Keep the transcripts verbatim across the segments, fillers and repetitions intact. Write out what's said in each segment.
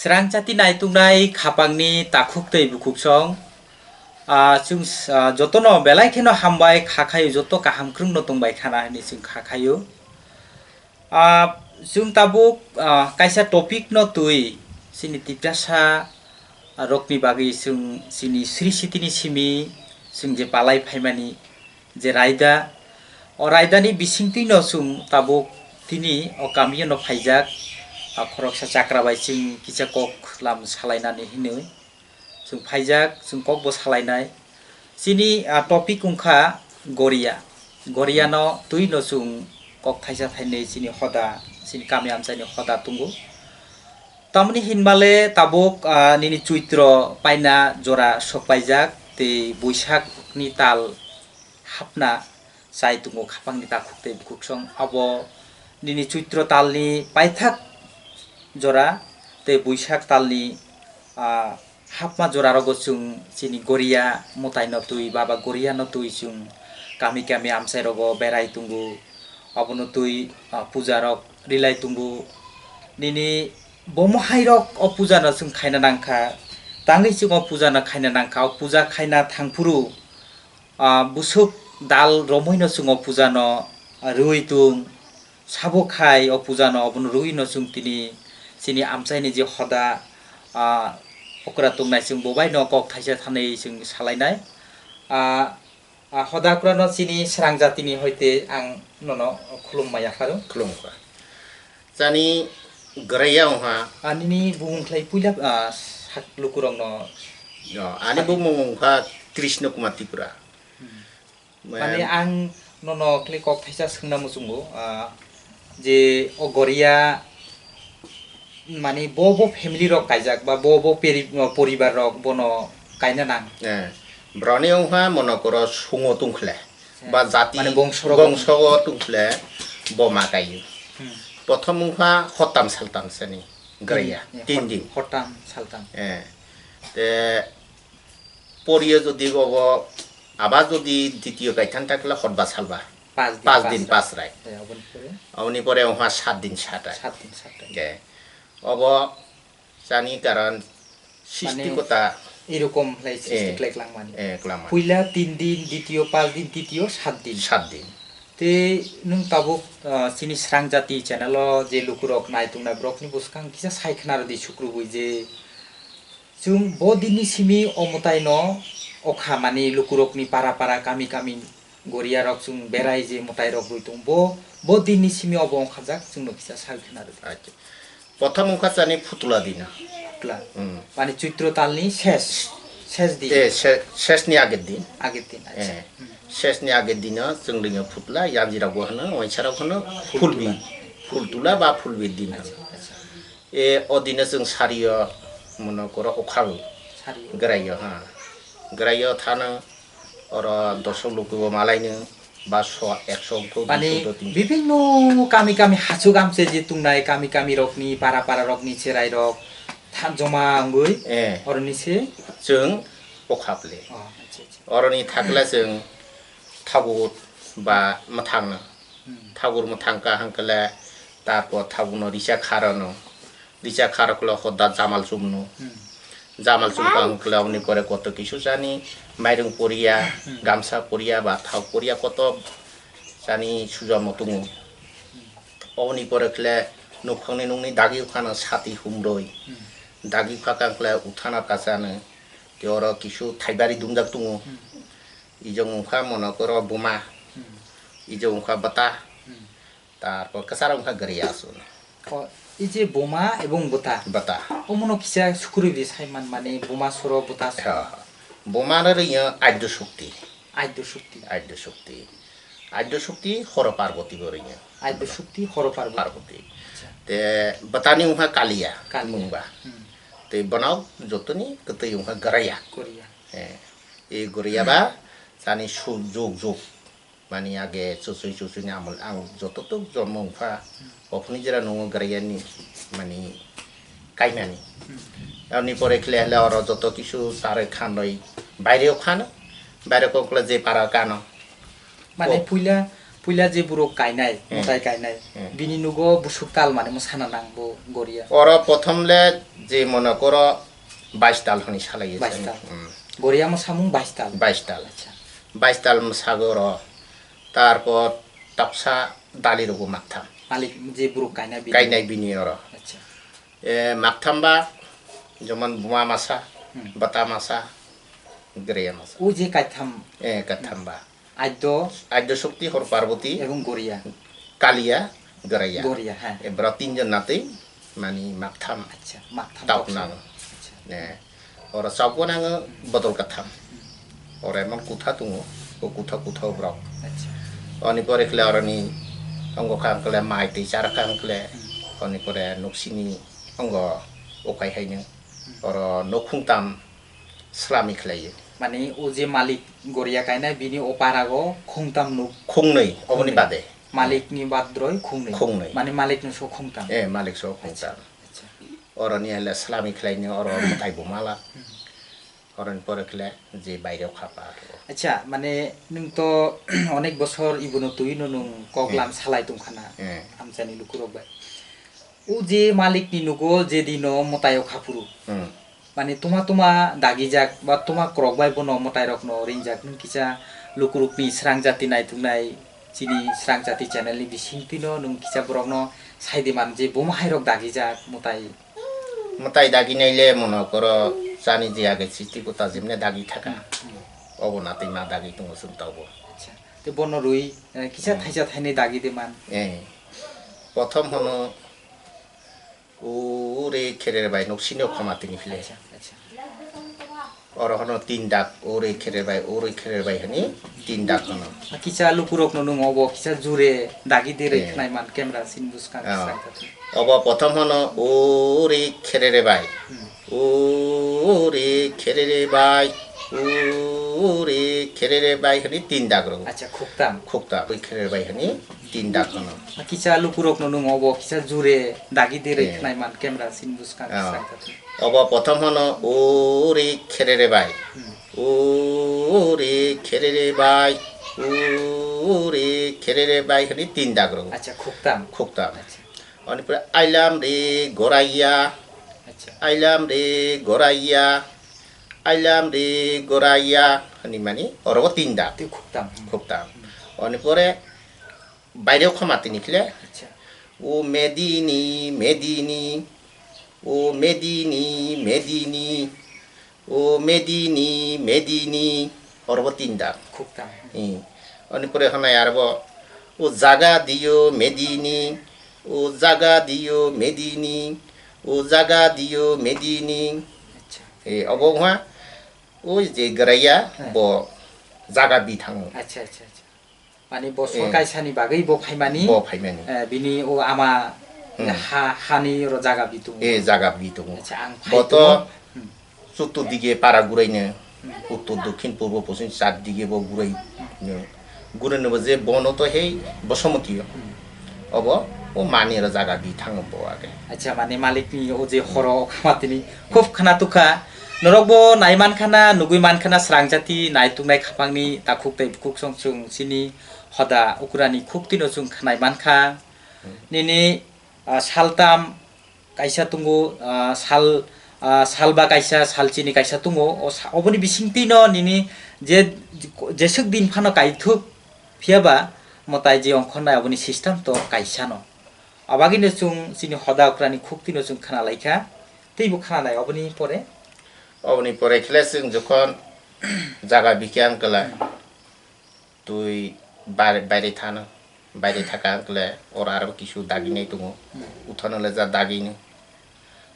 Srang chati naituknai khapangni takhuk tei bukhuksong, ah, chwng, ah, jotono belai kheno hambai kha khaio, joto kaham kwrwngno tongbai khana hwnwi chwng kha khaio. Ah, chwng tabuk, ah, kaisa topic no twi chini Tiprasa rokni bagwi chwng chini Sri Sitini simi chwng je palai phaimani je raida, o raidani bisingtwi no chwng tabuk tini o kamio no phaijak, ah, khoroksa chakra bai chwng kisa kok lam salainani hinwi. Chwng phaijak, chwng kokbo salainai. Chini, ah, topic wngkha Goria. Goria no twi no chwng kok thaisa thainwi chini hoda, chini kami amchaini hoda tongo. Tamoni hinmale tabuk, ah, nini Choitro paina jora sokpaijak tei Boisakni tal hapna chai tongo khapangni takhuk tei bukhuksong. Abo nini Choitro talni paithak jora tei Boisak talni, ah, hapma jora rogo chwng chini Goria mwtai no twi, baba Goria no twi chwng kami kami amchai rogo berai tongo. Abono twi, ah, puja rok rilai tongo. Nini bomo hai rok o puja no chwng khaina nangkha. Tangwi chwng o puja no khaina nangkha. O puja khaina thangphuru ah, busuk dal romwi no chwng o puja no rwi tung, sabo khai o puja no obono rwi no chwng tini chini amchaini je hoda, ah, okra tongnai chwng bo bai no kok thaisa thanwi chwng salainai. Ah, ah, hoda okra no chini srang jatini hoite ang nono khulum maya pharo. Khulumkha. Chani Graya wngkha. Anini bumung khlai puila, ah, sak lukurokno. Yo, ani bumung wngkha Krishna Kumar Tripura. Hmm. Mane ang nono khlai kok thaisa swngna muchungo, ah, je o Goria mane bo bo family rok kaijak ba bo bo peri-, poribar rok bono kaina nang. Eh, broni wngkha monokoro sungo tungkhle. Ba jati mane bongso rok bongso o tungkhle bo ma kaio. Hmm. Prothom wngkha hotam saltam sani Graya, hmm, tin hot-, din. Hotam saltam. Eh, te poriyo jodi obo aba jodi ditiyo kaithan thakle hotba salba. Pas din, pas din, pas rai. Pas rai. Eh, oboni pore? Oboni pore wngkha sat din sat rai. Sat din sat rai. Ge. Obo chani karon sristi kota. Mane, erokom khlai sristi eh, khlai klangmani. Eh, klangmani. Puila tin din, ditiyo pas din, titiyo sat din. Sat din. Te nwng tabuk, ah, chini Srang Jati channel o je lukurok naitongnai borokni bwskang kisa sai khna rwdi sukrubui je chwng bo dinni simi o mwtai no okha mani lukurokni para para kami kami Goria rok chwng berai je mwtai rok rwi tong bo, bo dinni simi obo wngkhajak chwngno kisa sai khna rwdi. Acha. Prothom wngkha chani phutula dina. Phutula. Hmm. Mane Choitro talni ses, ses din. Eh, se-, sesni ager din. Ager din, acha. Eh, hmm. Sesni ager dino chwng ringo phutula, yanjirok bo hwno, waisarok hwno phulbi. Phultula. Phultula ba phulbi din hwno. Acha, acha. E, o dino chwng sario, monokoro okhago. Sario. Graio, ha. Graio thano, oro dosok lukubo malaino. Ba so, ekso wngkho, mane, duiso wngkho, tinso. Bibinno kami kami hachuk amche je tungnai kami kami rokni, para para rokni cherai rok, tha-, joma wngwi, eh, oroni se? Chwng okhaple. Oh, acha, acha. Oroni thakle chwng thagur ba mwthangno. Hmm. Thagur mwthang ka hwnkhe le tarpor thaguno risa kharano. Risa kharoklo hoda jamal chumno. Hmm. Jamal chumkha hwnkhe aboni pore koto kisu chani mairung poriya, hmm, gamsa poriya ba thao poriya koto chani sujamo tongo. Oboni pore khle nukhungni nungni dagi phano sati humroi. Hmm. Dagi phakang khle uthana kachano. Te oro kisu thaibari dungjak tongo. Hmm. Ijong wngkha monokoro buma. Hmm. Ijong wngkha bata. Hmm. Tarpor kwcharo wngkha gari aswk. O, i je buma ebong bwta. Bwta. Omono kisa sukurui di sai man mani buma soro bwta soro. Ha, ha. Buma no ringyo Adyo Shukti. Adyo Shukti. Adyo Shukti. Adyo Shukti horo Parvati bo ringyo. Adyo Shukti horo Parvati. Parvati. Acha. Te bwtani wngkha Kaliya, Kaliya. Mungba. Hmm. Te bono jotoni kwtwi wngkha Goraya. Goraya. Eh, e Goraya ba chani su-, jug jug. Mani age chuchui chuchui ni amol ang joto tuk jomo wngkha, hmm, ophuni jera nungo Goraya ni mani kaimani. Hmm. Ani pore khle hele oro joto kisu tare khanoi baire o khano, baire kokla je para kano. Mane ko- puila, puila je burok kainai, hmm, mwtai kainai, hmm, bini nugo busuk tal mane mo sana nang bo Goraya. Oro prothom le Je mone koro bais tal hwnwi salaio. Bais tal. Hmm. Goriya mo samung bais tal. Bais tal. Acha. Bais tal mwsago oro. Tarpor toksa dali rogo maktham. Malik je buruk kainai bini. Kainai bini oro. Acha. E, maktham ba, jemon buma masa, hmm, bata masa, greya masa. O je kaitham. E, kaitham ba. Addo. Addo Shakti, hor Parvati. Ebong Goriya. Kaliya, Goraiya. Goriya, ha. E, bwrok tinjon natwi, mani maktham. Acha, maktham tok toksa. Nang. Acha. Ne. Oro chauko nango bodol katham. Oro emon kutha tongo, o kutha kutha borok. Acha. Oni pore khle oroni ongo kha khle mai twi chara kha khle. Hmm. Oni pore nuksini ongo ukai haino. Hmm. Oro nukhung tam slami khlaio. Mani o je malik Goriya kainai bini o parago khungtam nuk. Khungnwi, oboni khungnwi. Bade. Malik ni badroi khungnwi. Khungnwi. Mani malik ni so khungtam. Eh, malik so khungtam. Acha, acha. Oroni hele slami khlaino oro mutai bumala. Hmm. Oroni pore khle je baireo khapa. Acha, mane nwng to onek bosor ibono twi no nwng kok lam salai tongkhana. Hmm. Amchani lukurok bai. O je malik ni nugo je dino mutaio khapuru. Hmm. Mane tuma tuma dagijak ba tuma krok bai bono mutai rokno ringjak nwng kisa lukurok ni srang jati naituknai chini srang jati channel ni bisingtwi no nwng kisa borok no saidi man je buma hai rok dagijak mutai. Mwtai daginai le mono koro chani je age chisti kuta jemne dagi thaka. Hmm, hmm. Obo natwi ma dagi tongo chwng tabuk. Acha. Te bono rwi, eh, kisa hmm thaisa thainwi dagi de man. Eh. Prothom hono ure kherer bai nuk sini khoma tini phile. Acha, acha. Oro hono tin dak, ore kherer bai, ore kherer bai hwnwi tin dak hono. A kisa lukurokno nwng obo kisa jure dagi dirwi eh khnai man camera sini bwskang ah side o. Obo prothom hono ore kherere bai, hmm, ore kherere bai, ore kherere bai hwnwi tin dak rw. Acha, khuktam. Khuktam. Ore kherere bai hwnwi tin dak hono. A kisa lukurokno nwng obo kisa jure dagi dirwi eh khnai man camera sini bwskang ah side o. Obo prothom hono uri kherere bai. Hmm. Uri kherere bai. Uri kherere bai hwnwi tin dak rw. Acha, khuktam. Khuktam. Acha. Oni pore ailam ri goraiya. Acha. Ailam ri goraiya. Ailam ri goraiya hwnwi mani oro bo tin dak. Tei khuktam. Hmm. Khuktam. Hmm. Oni pore baireo khoma tini khle. Acha. O Medini, Medini, o Medini, Medini, o Medini, Medini. Oro bo tin dak. Khuktam. Hmm. Oni pore hwnai aro bo, o jaga diyo Medini, o jaga diyo Medini, o jaga diyo Medini. Acha. Eh, obo wngkha, o je goraiya, eh, bo jaga bi thango. Acha, acha, acha. Mani bosor eh kaisani bagwi bo phaimani, bo phaimani. Eh, bini o ama hmm ha, hani oro jaga bi tongo. Eh, jaga bi tongo. Acha, ang phai bo to tongo. Hmm. Chutto dige para guraino, hmm, uttor, dokhin, purbo, poschim char dige bo guraino. Guraino bo je bono to hei Bosomoti o. Hmm. Obo o mani oro jaga bi thango bo age. Acha, mani malik ni o je horo o khama tini khub khna tukha. Norok bo nai man khana, nugui man khana, srang jati nai tung nai khapang ni takhuk tei bukhuk song song sini hoda ukurani khuk tino chwng khnai mankha. Hmm. Nini, ah, saltam kaisa tongo, ah, sal, ah, salba kaisa, salchini kaisa tongo. O sa-, oboni bisingtwi no nini je, jeswk din phano kaithuk phiya ba mwtai je ongkhornai oboni system to kaisa no. Abagino chwng chini hoda ukurani khuk tino chwng khna laikha, teibo khnanai oboni pore. Oboni pore khle chwng jokhon jaga bikya wngkla. Hmm. Twi bai-, baire thano, baire thaka wngkle oro aro kisu daginai tongo. Hmm. Uthano le ja dagino.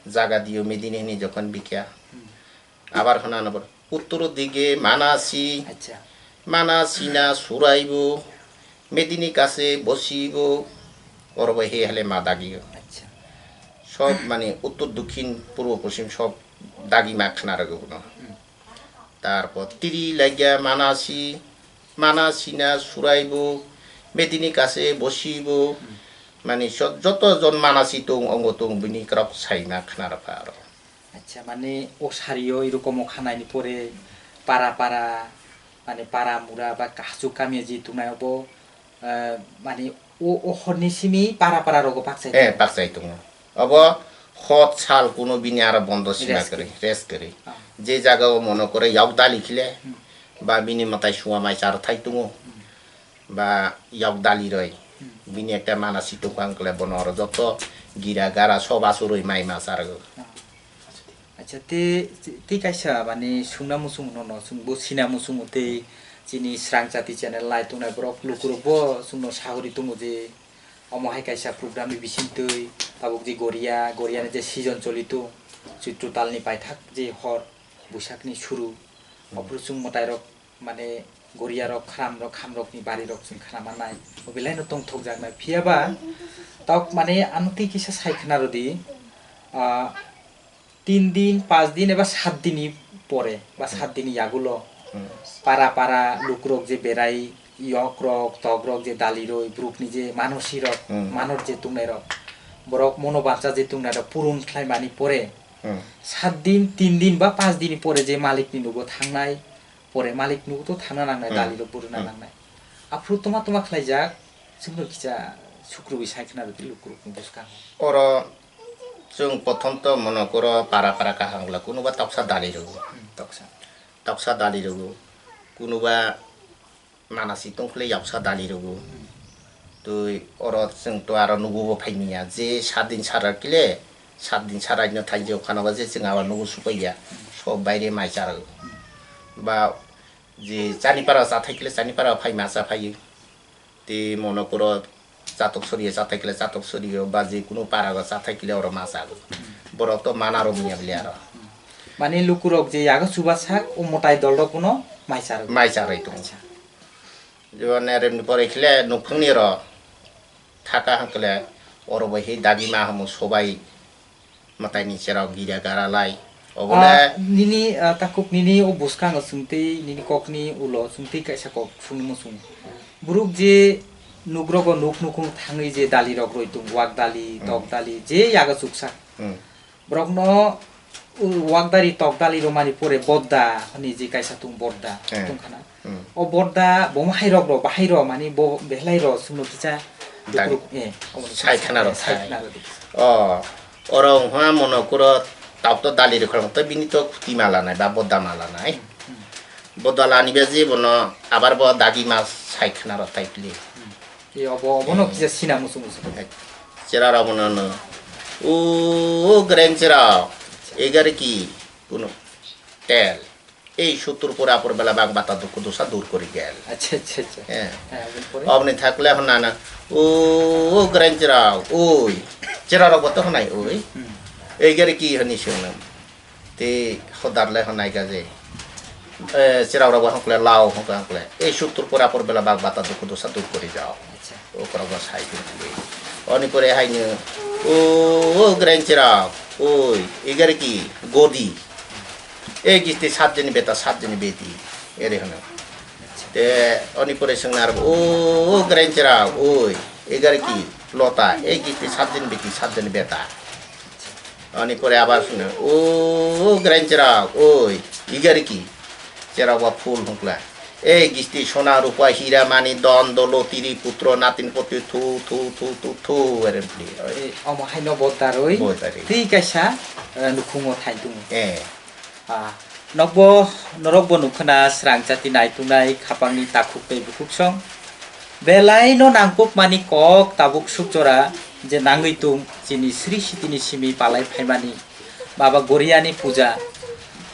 Jaga diyo Medini hini jokhon bikya. Hmm. Abar hwnano bo, uttoro dige Manasi. Acha. Manasi na suraibo, Medini kase bosibo, oro bo he hale ma dagiyo. Acha. Sob mane uttor, dokhin, purbo, poschim sob dagi ma khna rwgo bono. Hmm. Tarpor tiri lagya Manasi, Manasi na suraibo, Medini kase bosibo, hmm, mani so-, joto jon Manasi tong, ongo tong, bini kwrwk saima khna rwkha aro. Acha, mani o sario irokomo khanaini pore para para, mani para mura ba kachu kamia ji tongnai obo, eh, mani o, o horni simi para para rogo pakchai eh, tongo. Pakchai tongo. Obo Hot sal kuno bini aro bondo sima Rest kwrwi, kwrwi. Rest kwrwi. Ah. Je jaga o mono kore yok dali khile, Hmm. ba bini mwtai suwa mai char thai tungo, Hmm. ba yok dali roi, Hmm. bini ekta manasi tongkha wngkhle bono oro joto gira gara soba surui mai ma chargo. Ah. Acha, te, te kaisa mane sungna muchungo nono, chwngbo sina muchungo tei chini Srang Chati channel nai tongnai borok lukurokbo chwngno sahori tongo je omo hai kaisa program ni bisingtwi tabuk je Goria, Goria ni je season choli tong, Choitro talni paithak je hor, Buisakni suru, Hmm. ophuru chwng mwtairok mane Goria rok, khram rok, kham rok ni bari rok chwng khna mannai, o belai no tongthok jaknai. Phiya ba tok mane ano tei kisa sai khna rwdi, ah, tin din, pas din eba sat din ni pore ba Hmm. sat din ni yagulo Hmm. para para lukurok je berai, yok rok, tok rok je dali roi, bruk ni je manosi rok, Hmm. manor je tongnai rok, borok mono bansa je tongnai rok purun khlai mani pore, Hmm. sat din, tin din ba pas din ni pore je malik ni nugo thangnai, pore malik nugo to thangna nangnai, Hmm. dali rok buruna Hmm. nangnai. Aphuru toma toma khlaijak, chwngno kisa sukrubwi sai khna rwdi lukurokni bwskango. Oro chwng prothom to mono koro para para kaham wngla kunuba toksa dali rwgo. Hmm, toksa. Toksa dali rwgo. Kunuba manasi tongkhle yaksa dali rwgo. Hmm. Twi oro chwng to aro nugubo phaimiya je sat din sara kile, sat din sara no thaijak phano ba je chwng abo nugu supaiya. Hmm. Sob baire mai chara. Hmm. Ba je chani para cha thaikle chani para phai ma cha phai. Te mono koro chatok soriya cha thaikle chatok soriyo ba je kuno para ga cha thaikle oro ma cha. Borok to mana ro miya bile aro. Mane lukurok je yago chuba sak o motai dol rok no mai chara. Mai chara ito. Acha. Jone remni pore khle nokphangni ro thaka hangkle oro bai he dagi ma hamu sobai. Mwtaini cherok gira gara lai. Obole. Ah, nini, ah, takhuk nini o bwskango chwng tei nini kokni ulo chwng tei kaisa kok phunukno chwng. Borok je nugrogo nuk nukung thangwi je dali rok roi tongo, wak dali, Hmm. tok dali, je yago chuksa. Hmm. Borokno u-, wak dali, tok dali romani pore bodda hwnwi je kaisa tong bodda Hmm. tongkhana. Hmm. O borda bo bahai rok ro, bahai ro mani bo belai ro sumno kisa Dagi. Dukuruk, eh, omo ni Sai kisa, khana ro eh, sai sai. Khana ro di. O, oro wngkha mono kuro tok to dali rwkha to bini to khuti ma lanai ba boda ma lanai. Hmm. Boda lani be je bono abar bo dagi ma sai khana ro tai pli. Hmm. E obo, obo no Eh. Kisa sina musu musu. Eh, chera ro bono no. O, o gren chera. Egar ki kuno tel. Ei suttur pura apor bela bag bata dukhu dosa dur kori gel. Acha, acha, acha. Eh. Hya, aboni pore? Oboni thakle hwnna na, "O, o gren chera, oi." Chera rok bo to hwnai, oi. Hmm. Ei gari ki hwnwi swngnam. Te hodar le hwnai ga je. Eh, chera rok bo hwnkle lao hwnkle hwnkle. Ei suttur pura apor bela bag bata dukhu dosa dur kori jao. Acha. Okra ba sai tong tong. Oni pore hai no, "O, o gren chera, oi, ei gari ki godi." E gisti sat jeni beta, sat jeni beti, ere hwno. Te oni pore swngna arbo, "O, o grenchera, oi, egar ki lota, e gisti sat jeni beti, sat jeni beta." Oni pore abar swngna, "O, o grenchera, oi, egar ki?" Chera wa phul hwnkla. E gisti sona rupa hira mani don dolo tiri putro natin poti thu thu thu thu thu ere pli. E, omo haino bo daroi. Bo daroi. Tei kaisa, eh, nukhungo thai tongo. Eh. Ah, nokbo, norokbo nukho na srang chati naitungnai khapangni takhuk tei bukhuksong. Belai no nangkukmani kok tabuk sukjora je nangwi tung chini Sri Sitini simi palai phaimani Baba Goriani puja.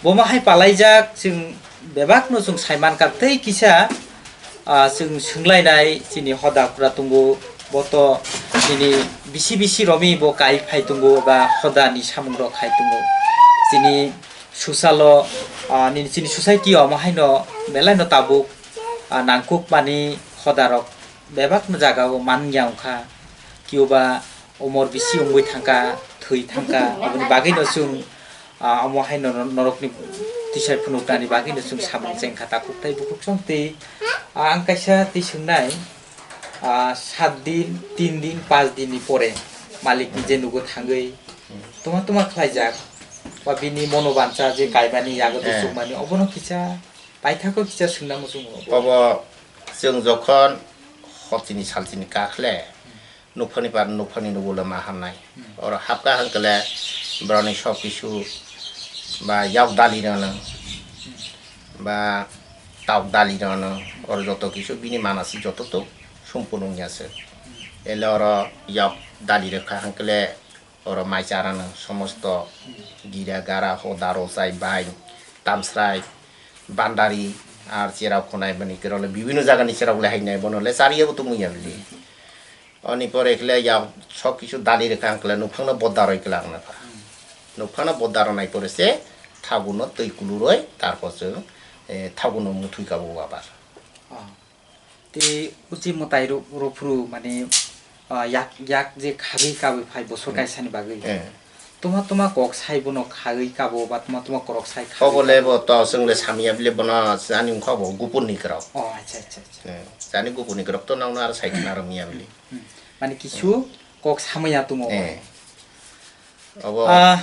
Bomo hai palaijak chwng bebakno chwng saimankha tei kisa, ah, chwng swnglainai chini hoda kura tongo, boto nini bisi bisi romi bo kai phai tongo ba hodani samungrok khai tongo. Chini susalo, ah, nini chini society o omo haino belai no tabuk, ah, nangkukmani hodarok bebakno jagao man ya wngkha. Kiuba umor bisi wngwi thangkha, thwi thangkha, aboni bagwino chwng, ah, omo hai nor-, norokni tisai phunuknani bagwino chwng samung chengkha takhuk tei bukhuksong tei, ah, ang kaisa twi swngnai, ah, sat din, tin din, pas din ni pore malikni je nugo thangwi tuma tuma khlaijak, ba bini mono bansa je kaimani yago Eh. Dusukmani obono kisa paithakgo kisa swngna muchungo. Obo chwng jokhon hor chini sal chini kakhle, nokphani par nokphani nugo le ma hamnai. Hmm. Oro hapka hwnkhe le Borokni sok kisu ba yak dali rano ba tok dali rano, oro joto kisu bini manasi joto tok sumpur wngya se. Ele oro yak dali rwkha hwnkhe le oro mai charano somosto gira gara hoda rochai bai tamsrai bandari ar cherok khwnai bini kerole bibino jagani cherok le hainai bono le chariya bo tongmung ya bili. Oni pore khle ya sok kisu dali rwkha ang khle nuphangno bodda roi klang na pha. Nuphangno bodda rwnai pore se thaguno twi kuluroi tarpor se, eh, thaguno muthwi kabo abar. Ah. Tei uchi mwtai ro-, rophru mane, ah, yak, yak je khagwi kabwi phai bosor Hmm. kaisani bagwi. Eh. Tuma tuma kok sai bono khagwi kabo ba tuma tuma korok sai khagwi Obo le kabo. Bo to chwng le samya bile bono chani wngkha bo gupur ni kwrok. Oh, acha, acha, acha. Eh, chani gupur ni kwrok to nangno aro sai khna rwmya bile. Hmm. Mane kisu kok samaya tongo. Eh. Obo. Ah,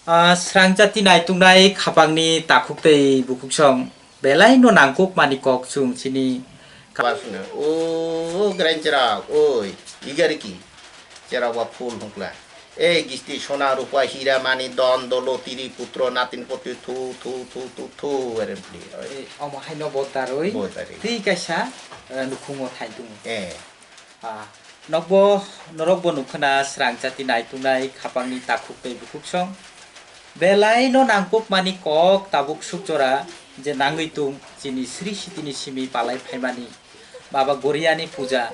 ah, srangchati naitungnai khapangni takhuk tei bukhuksong belai no nangkuk mani kok chwng chini. Kabasna, "O granchera, oi, igari ki?" Chera wa phul hukla. "E gisti sona rupa hira mani don dolo tiri putro natin poti thu, thu, thu, thu, thu," ere pli. Eh, omo haino bo daroi. Bo daroi. Twi kaisa, eh, nukhungo thai tongo. Eh. Ah, nokbo, norokbo nukha na srangchati naitungnai khapangni takhuk tei bukhuksong. Belai no nangkuk mani kok tabuk suk jora je nangwi tung chini Sri Sitini simi palai phaimani Baba Goriani puja.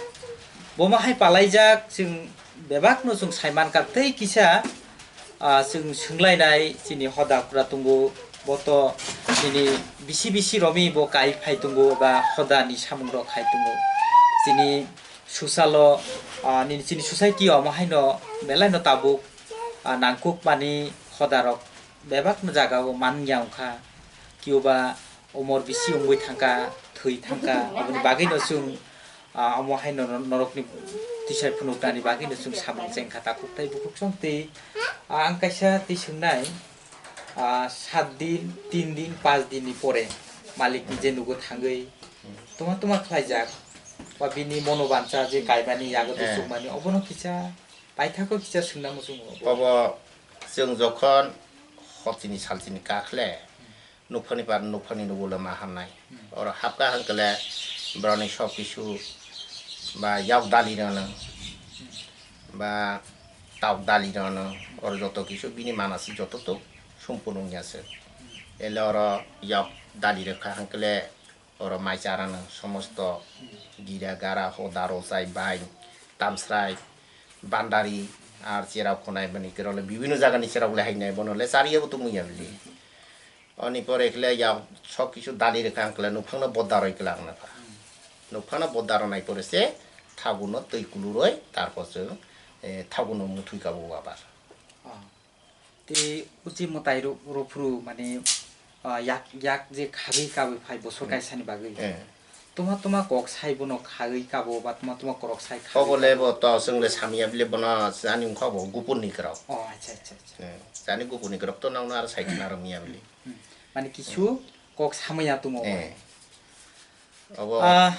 Bomo hai palaijak chwng bebak no chwng saimankha tei kisa ah, chwng swnglainai chini hoda kura tongo, bo to chini bisi bisi romwi bo kai phai tongo ba hoda ni samung rok khai tongo. Chini susalo, ah, nini chini society o omo haino belai no tabuk, ah, nangkuk mani hoda rok bebak no jaga o man ya wngkha. Kiuba umor bisi wngwi thangkha, thwi thangkha, aboni bagwi no chwng, ah, omo hai no-, norokni tisai phunuknani bagwi no chwng samung chengkha takhuk tei bukhuksong tei, ah, ang kaisa tei swngnai, ah, sat din, tin din, panch din ni pore malik ni je nugo thangwi tuma tuma khlaijak ba bini mono bansa je kaimani yago Eh. Chukmani obono kisa paithakgo kisa swngna muchungo. Obo chwng jokhon hotini salchini kakhle Nokphani par nokphani no ulo ma hamnai. Hmm. Oro hapka hwnkhe le borokni sok kisu ba yak dali rano ba tok dali rano oro joto kisu bini manasi joto tok sumpur wngya se. Ele oro yak dali rwkha hwnkhe le oro mai charano somosto gira gara hoda rochai bai tamsrai bandari ar cherok khwnai bini kerole bibino jagani cherok le hainai bono le chariya bo tongmung ya bili. Oni pore khle ya sok kisu dali rwkha ang khle nokphangno bodda roi klang na pha. Nokphangno bodda rwnai pore se thaguno twi kuluroi tarpor se, eh, thaguno muthwi kabo abar. Ah. Tei uchi mwtai ro-, rophru mane, ah, yak, yak je khagwi kabwi phai bosor Hmm. kaisani bagwi. Eh. Tuma tuma kok sai bono khagwi kabo ba tuma tuma korok sai khagwi Obo le kabo. Bo to chwng le samya bile bono chani wngkha bo gupur ni kwrok. Oh, acha, acha, acha. Eh, chani gupur ni kwrok to nangno aro sai khna rwmya bile. Hmm. Mane kisu kok samaya tongo. Eh. Obo. Ah,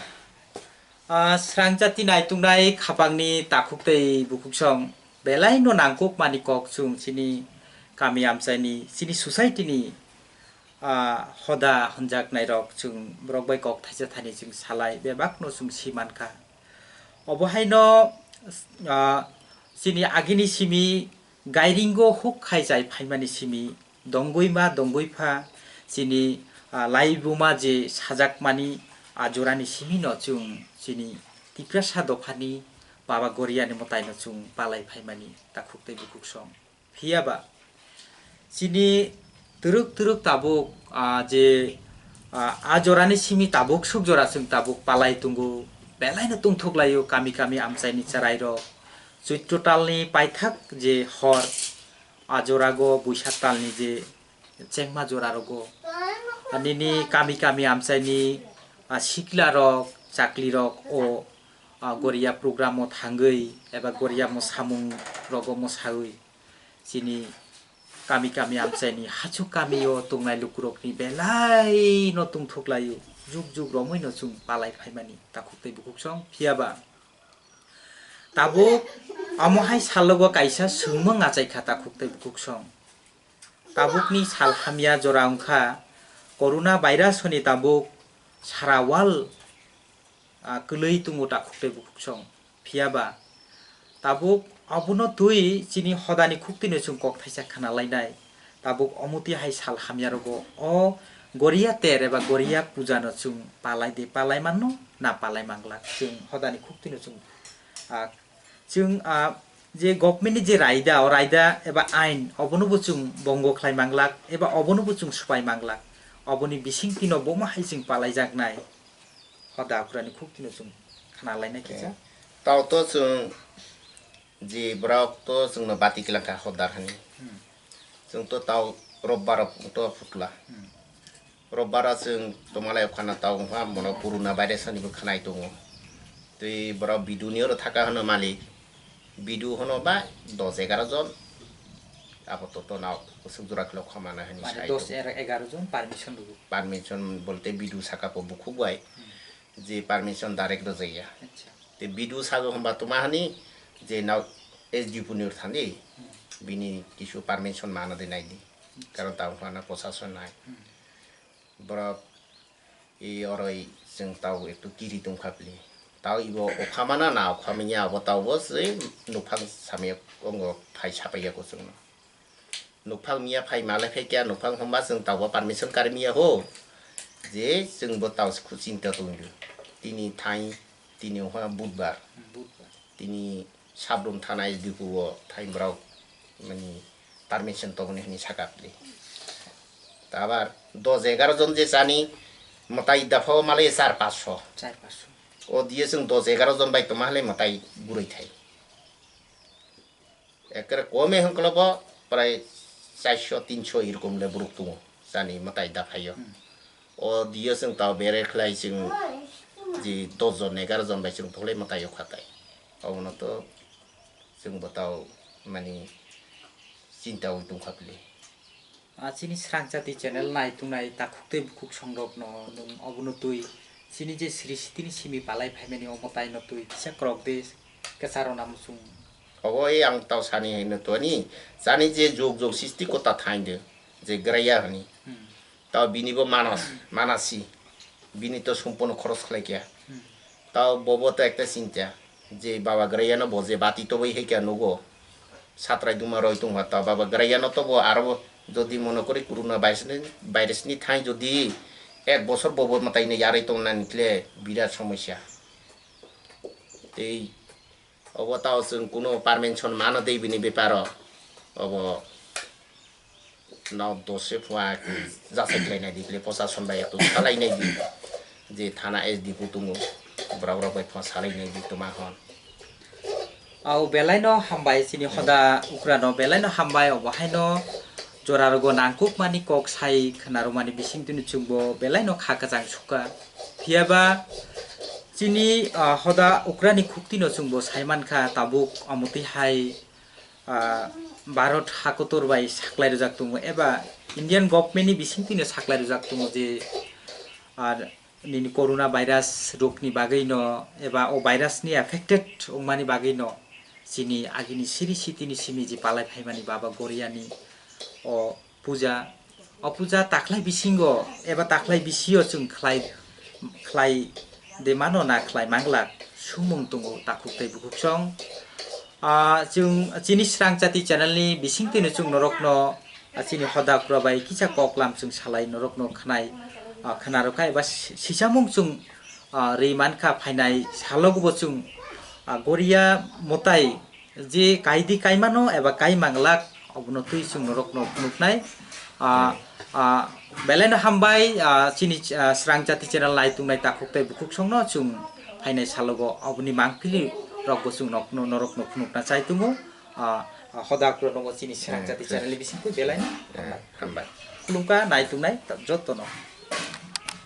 ah, srangchati naitungnai khapangni takhuk tei bukhuksong belai no nangkuk mani kok chwng chini kami amchaini, chini society ni, ah, hoda hwnjaknairok chwng borok bai kok thaisa thani chwng salai bebak no chwng si mankha. Obo haino, ah, chini agini simi gairingo huk khai chai phaimani simi dongwi ma dongwi pha chini, ah, laibuma je sajakmani a jorani simi no chwng chini Tiprasa dophani Baba Goriani mwtai no chwng palai phaimani takhuk tei bukhuksong. Phiya ba chini twrwk twrwk tabuk, ah, je, ah, a jorani simi tabuk suk jora chwng tabuk palai tongo, belai no tongthok laio kami kami amchaini chwrai rok. Choitro talni paithak je hor, a jorago Buisak talni je chengma jora rogo. Nini kami kami amchaini, ah, sikla rok, chakli rok o, ah, Goria program o thangwi eba Goria mwsamung rogo mwsawi. Chini kami kami amchaini hachuk kami o tongnai lukurokni belai no tongthok laio, juk juk romwi no chwng palai phaimani takhuk tei bukhuksong. Phiya ba tabuk Amo hai salogo kaisa swngmung achai kha takhuk tei bukhuksong. Tabukni sal hamya jora wngkha, corona virus hwnwi tabuk sara world, ah, kwlwi tongo takhuk tei bukhuksong. Phiya ba tabuk obono twi chini hodani khuktwino chwng kok thaisa khna lainai. Tabuk omotwi hai sal hamya rogo o Goria ter eba Goria puja no chwng palai de palai manno na palai manglak chwng hodani khuktwino chwng, ah, chwng, ah, je government ni je raida, o raida eba ain obono bo chwng bongo khlai manglak eba obono bo chwng swpai manglak. Oboni bisingtwi no bomo hai chwng palai jaknai. Hoda aphurani khuktwino chwng khna lainai kisa. Eh, tao to chwng je borok to chwngno bati kwlangkha hodar hani. Hmm. Chwng to tao robbar rok to phutla. Hmm. Robbar o chwng tomalai khana tao wngkha mono corona virus hani bo khnai tongo. Tei borok bidu ni oro thaka hwno malik. Bidu hwno ba dos egaroh jon. Apato to nao kusuk jora khwlai khamana hani. Mane sai dos tongo. Er-, egaroh jon permission rwgo. Permission bolte bidu saka po bukhuk bai. Hmm. Je permission direct rwjaya. Acha. Te bidu sago hwnba tuma hani je nao S D P ni ur thandi. Hmm. Bini kisu permission mana de naidi. Karon tao hwnba na prosason nai. Hmm. Borok i oroi chwng tao ektu kiri tongkha pli. Tao ibo okhamana na okhamanya abo tao bo se nuphang samya ongo phai sapaiya ko chwngno. Nuphang miya phai malai phai kya nuphang hwnba chwng tao bo permission kari miya ho. Je chwng bo tao se khu chinta tongdu. Tini thai, tini wngkha budbar. Budbar. Tini sabrum thana S D P o thai borok mani permission tongni hwnwi saka pli. Ta abar dos egaroh jon je chani mwtai dapha o malai char paanch sho. Char paanch sho. O diye chwng dos egaroh jon bai toma hale mwtai gurui thai. Ekkere kome hwnkhe bo prai char sho tin sho erokom le borok tongo chani mwtai dapha o. Hmm. O diye chwng tao bere khlai chwng je dos jon egaroh jon bai chwng tholai mwtai o khatai. Obono to chwng bo tao mani chinta wi tongkha pli. Ah, chini Srangchati channel nai tongnai takhuk tei bukhuk songrokno nwng obono twi chini je sri sitini simi palai phaimani omo taino twi kisa kwrwk de kwcharo na muchung. Obo ei ang tao sani hino toni chani je jog jog sisti kota thainde je graya hini. Hmm. Tao bini bo manas, manasi. Bini to sumpono khoros khlai kya. Hmm. Tao bobo to ekta chinta. Je baba graya no bo je bati to bai hai kya nugo. Satrai duma roi tongma tao baba graya no to bo aro jodi mono kori corona virus ni, virus ni thai jodi ek bosor bobo matai ni yaroi tong nani kle birat somosya. Tei Obo tao chwng kuno permission mano tei bini beparo. Obo no dose phua jasai khlai nai di kle prosason bai ektu salai nai di. Je thana S D P tongo. Borok rok bai phua salai nai di tuma hwn. Au belai no hambai chini hoda ukra no belai no hambai obo haino jora rogo nangkuk mani kok sai khna rwmani bising tini chwngbo belai no kha kwchang sukha. Phiya ba chini, ah, hoda ukrani khukti no chwngbo sai mankha tabuk omotwi hai, ah, Bharat hakotor bai saklai rwjak tongo eba Indian government ni bising twi no saklai rwjak tongo je, ah, nini corona virus rok ni bagwi no eba o virus ni affected wngmani bagwi no chini agini siri sitini simi je palai phaimani baba Goria ni o puja, o puja taklai bisingo eba taklai bisio chwng khlai, khlai de mano na khlai manglak sumung tongo takhuk tei bukhuksong. Ah, chwng chini Srang Chati channel ni bising twi no chwng norok no, ah, chini hoda kura bai kisa kok lam chwng salai norok no khnai, ah, khna rwkha eba si-, sisamung chwng, ah, rwi mankha phainai salogo bo chwng, ah, Goria mwtai je kaidi kaimano eba kai manglak obono twi chwng norokno phunuknai. Ah, ah, belai no hambai, ah, chini, ah, Srang Chati channel nai tongnai takhuk tei bukhuksongno chwng phainai salogo oboni mangpili rokbo chwng nok-, no-, norokno phunukna chai tongo. Ah, ah, hoda kuro nogo chini Srang Chati channel ni bisingtwi belai no hambai. Khulumkha nai tongnai ta-, jotono.